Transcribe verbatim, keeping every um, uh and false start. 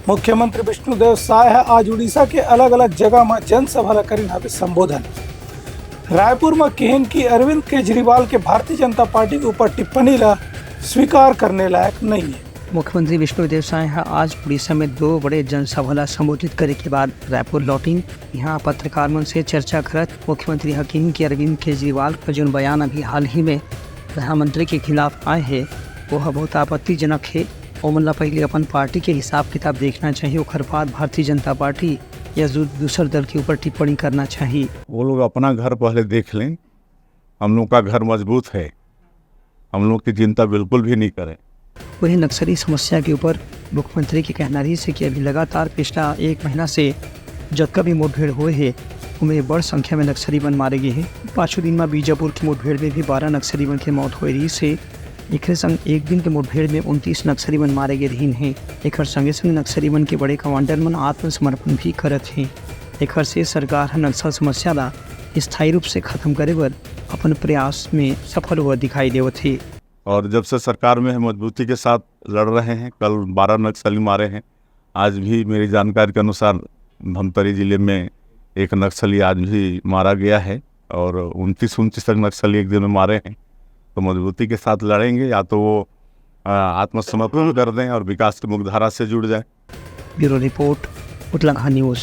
मुख्यमंत्री विष्णुदेव साय ह आज उड़ीसा के अलग-अलग जगह म जनसभा ल करिन हवे संबोधन। रायपुर म किहिन कि अरविंद केजरीवाल के भारतीय जनता पार्टी के ऊपर टिप्पणी ल स्वीकार करने लायक नहीं है। मुख्यमंत्री विष्णुदेव साय ह आज उड़ीसा में दो बड़े जनसभा ल संबोधित करे के बाद रायपुर लौटिन। यहाँ पत्रकार मन से चर्चा करत मुख्यमंत्री ह किहिन कि अरविंद केजरीवाल का जोन बयान अभी हाल ही में प्रधानमंत्री के खिलाफ आए हे, वो ह बहुत आपत्तिजनक हे। ओमन ला पहले अपन पार्टी के हिसाब किताब देखना चाहिए, ओकर बाद भारतीय जनता पार्टी या दू-, दूसर दल के ऊपर टिप्पणी करना चाहिए। वो लोग अपना घर पहले देख लें, हम लोग का घर मजबूत है, हम लोग की चिंता बिल्कुल भी नहीं करें। वहीं नक्सली समस्या के ऊपर मुख्यमंत्री के कहना रहिस हे कि अभी लगातार पिछला एक महीना से जतका भी मुठभेड़ होए हे, ओमे बड़ संख्या में नक्सली मन मारे गे हे। पाछू दिन म बीजापुर के मुठभेड़ में भी बारह नक्सली मन के मौत होए रहिस हे। एखरे संग एक दिन के मुठभेड़ में उनतीस नक्सली मन मारे गे रहिन हे। एखर संगे संग नक्सली मन के बड़े कमांडर मन आत्मसमर्पण भी करत हे। एखर से सरकार ह नक्सल समस्या ला स्थायी रूप से खत्म करे बर अपन प्रयास में सफल हुआ दिखाई देवत हे। और जब से सरकार में है, मजबूती के साथ लड़ रहे हैं। कल बारह नक्सली मारे हैं। आज भी मेरी जानकारी के अनुसार धमतरी जिले में एक नक्सली आज भी मारा गया है और उनतीस उनतीस तक नक्सली एक दिन में मारे हैं। तो मजबूती के साथ लड़ेंगे, या तो वो, आ, आत्मसमर्पण कर दें और विकास की मुख्यधारा से जुड़ जाए। Bureau report, Utlaghat news.